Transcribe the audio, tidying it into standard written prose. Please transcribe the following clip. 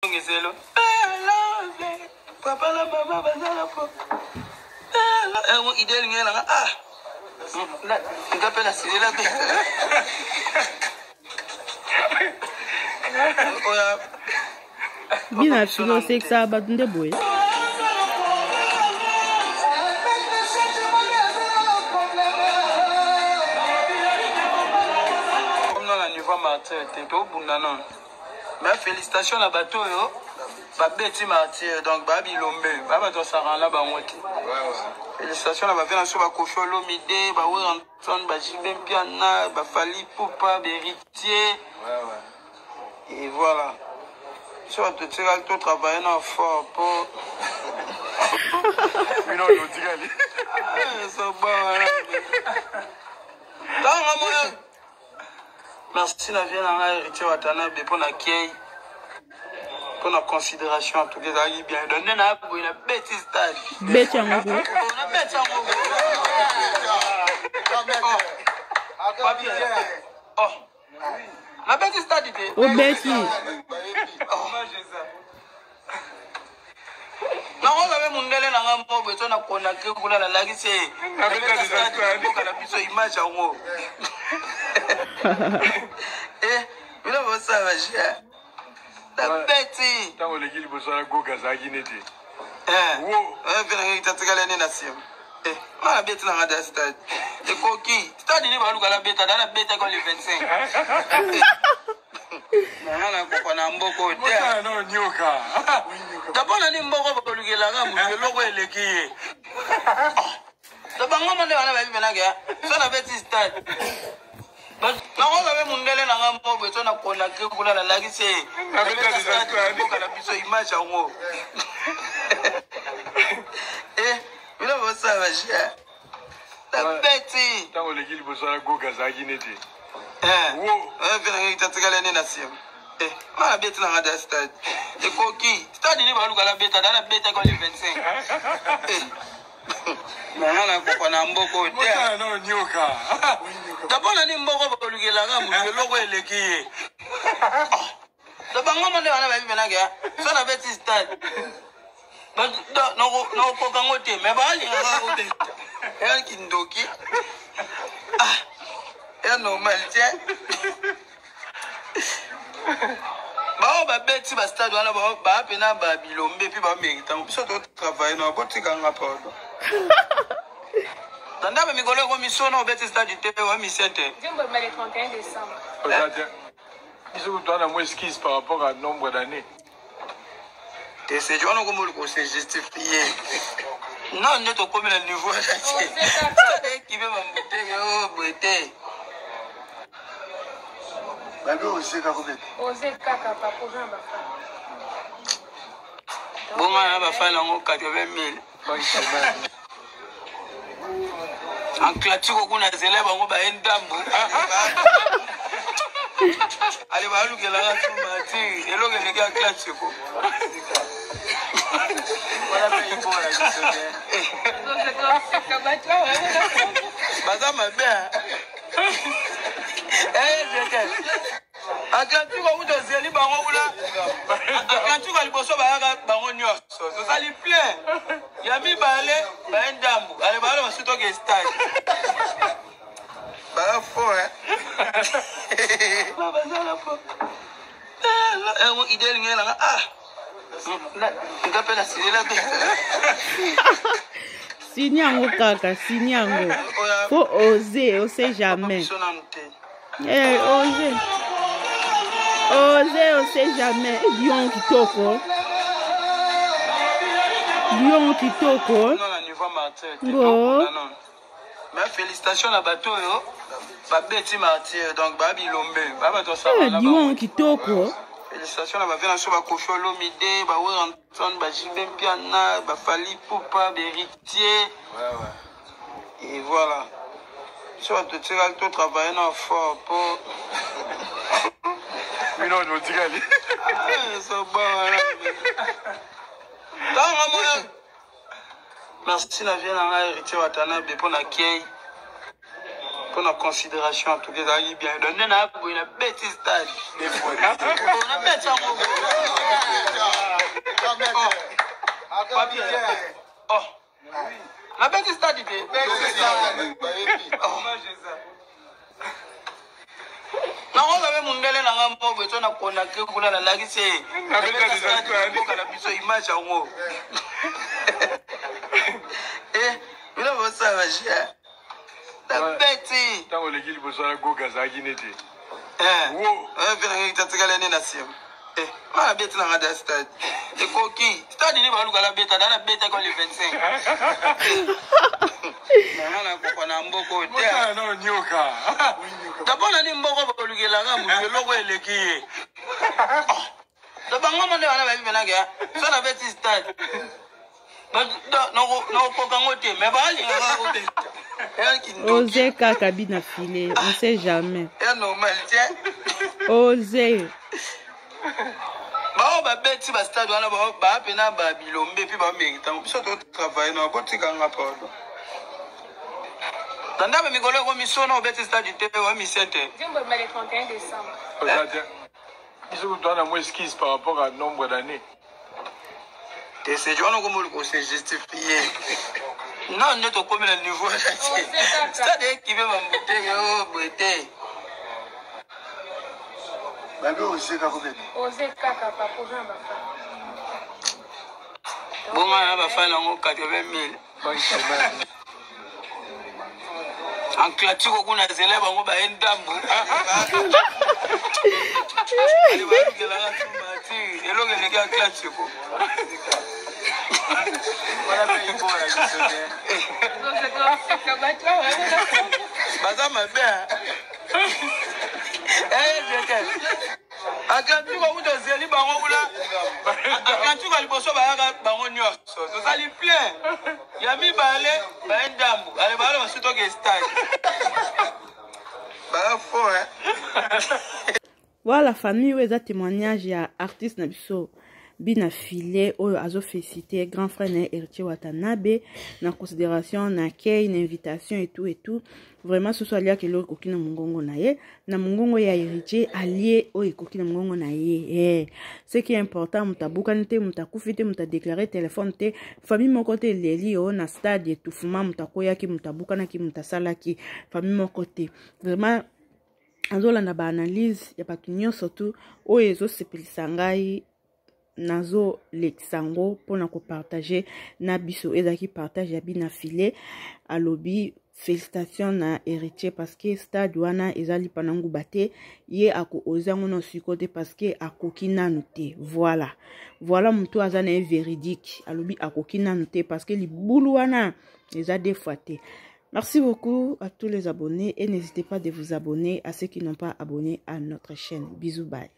Ezongiselo papa na mama bazala po yango ide elingi nanga, ah, nga mpe nasilela mpe. Bina filo osekisaka bato nde boye. Na niveau martyr te, tobunda nano. Mais félicitation na bato oyo babeti martyr, donc baa bilombe, baa bato basakana na bango te. Félicitation na bavie na biso, baKoffi Olomide, baWerrason, baJB Mpiana, baFally Ipupa, baHéritier, et voilà. Biso bato totikali, totravaille na fort po Bino otikali. Ntango mona, merci na vie na ngai Héritier Watanabe mpo na kei, mpo na considération. En tout cas ezalaki bien. Donc nde na boye na beti stade. Beti yango ko. Na beti yango. Oh, nabeti stade te. Obeti. Nakoza mpe mundele na nga moko boye so na Conakry kuna, nalakisi ye mboka na biso, image yango. Bino bosala baje, nabeti. Ntango oleki liboso na Goga, azalaki nete. Venangaki tatikali ane na nsima nga nabeti nanga da stade ekoki. Stade nini baluka nabeta? Da nabetaki le 25 nanga nakoka na mboko te. No nyoka. D'abord nani mboko balukelaka moto eloko eleki ye to bango mo nde wana bayebi penake so nabeti stade. Nakoza mpe mundele nanga moko boye so na Conakry kuna, nalakisi ye mboka na biso, image yango. Bino bosala baje, nabeti. Ntango oleki liboso na Goga, azalaki nete. Venangaki tatikali ane na nsima nga nabeti nanga da stade ekoki. Stade nini baluka nabeta? Da nabetaki le 25 nanga nakoka na mboko te. No nyoka. D'abord nani mboko balukelaka moto eloko eleki ye to bango mo nde wana bayebi penake so nabeti stade nakokoka ngo te. Mais balingaka kobeta eya kindoki ya normal te. Bao babeti bastade wana baa mpena babilombe mpe bamérite yango. Biso totravaille na botikanga, pardon. Tanda bamikolo ekomi so na obeti stade te, wa mission te. Le 31 décembre. Biso kutu wana mwa excuse par rapport à nombre d'années. Te, sejo wana okomi oluka ose justifie. Non, nde tokomi na niveau ekipe bambuteke oyo boye te. Babi oseka kobeta. Oze kaka papa, oza na bafana. Bonga na bafana yango 80 000 Atlantique kuna, zela bango baye ndambo. Ale balukelaka nsuma ti eloko eleki Atlantique. Wana mpe ibola biso te. Ozoseka bato awa. Baza mabe. Atlantique okuta ozeli bango kuna. Atlantique ya liboso bayaka bango nyonso, tozali plein. Ya mibale baye ndambu. Ale baala basuki, toke stade, baya fort. Bazala fo yango ide elingi nanga, ah, nga mpe nasilela mpe. Signe yango kaka, signe yango. Faut oser, on sait jamais. Biso nanu te. Eh, oser, oser, on sait jamais. Lion kitoko, lion kitoko. Non, na niveau martyr te. Ngo. Non. Mais félicitation na bato oyo babeti martyr, donc baa bilombe, baa bato Eh, basakana. Lion kitoko. Félicitation na bavie na biso, baKoffi Olomide, baWerrason, baJB Mpiana, baFally Ipupa, baHéritier, et voilà. Biso bato totikali, totravaille na fort po Bino otikali. Ntango mona, merci na vie na ngai Héritier Watanabe mpo na kei, mpo na considération. En tout cas ezalaki bien. Donc nde na boye na beti stade, nabeti yango. Papi, oh. Nabeti stade te. Nakoza mpe mundele na nga moko boye so na Conakry kuna nalakisi ye mboka na biso image yango. Eh, bino bosala ba nabeti. Ntango oleki liboso ya Goga azalaki nete. Tatikali nde na nsima nga nabeti nanga da stade ekoki stade nini baluka nabeta da nabetaki le 25 nanga nakoka na mboko te nyoka dabord nani mboko bolukelanga motu eloko eleki ye to bango mo nde wana bayebi penake so nabeti stade nakokoka yango te mais balingaka kobeta. Ose kaka bina file, on sait jamais. Ya normal te. Ose. Bao babeti ba stade wana baa pena ba bilombe mpe bamerite yango. Biso totravaille na botikanga pardon. Na ndambe mikolo ekomi sona obeti stade te wa mission te. Nzembo ebima le 31 décembre. Biso kutu wana mwa excuse par rapport à nombre d'années. Te sejo wana okomi oluka ose justifie non nde tokomi na niveau stade ekipe bambuteke oyo boye te. Babi oze kaka obeta. Oze kaka papa oza na bafana. Bonga na bafana yango 80 000 anklatiko kuna zela bango baye ndambu eloko eleki anklatiko. Baza mabe. Atlantique kuta ozeli bango kuna Atlantique ya liboso bayaka bango nyonso tozali plein ya mibale baye ndambu ale bayala basusu toke stade baya fort. Voilà famille, oyo eza témoignage ya artiste na biso Bina Filet oyo azofélicité grand frère na ye Héritier Watanabe na considération na kei na invitation et tout et tout. Vraiment soso aliaki eloko ekoki na mongongo na ye, na mongongo ya Héritier alie oyo ekoki na mongongo na ye. Ce qui est important, moto abukani te, moto akufi te, moto adéclaré téléphone te, famille moko te eleli oyo na stade étouffement, moto akweyaki, moto abukanaki, moto asalaki, famille moko te. Vraiment azolanda baanalyse ya bato nyonso tu oyo ezosepelisa ngai, nazolekisa yango mpona kopartage na biso. Ezalaki partage ya Bina File. Alobi félicitation na Héritier parce que stade wana eza lipa na nguba te, ye akooze yango na siko te parce que akoki nanu te. Voilà, voilà, motu aza na ye véridique, alobi akoki nanu te parce que libulu wana eza deux fois te. Merci beaucoup à tous les abonnés et n'hésitez pas de vous abonner à ceux qui n'ont pas abonné à notre chaîne. Bisous, bye.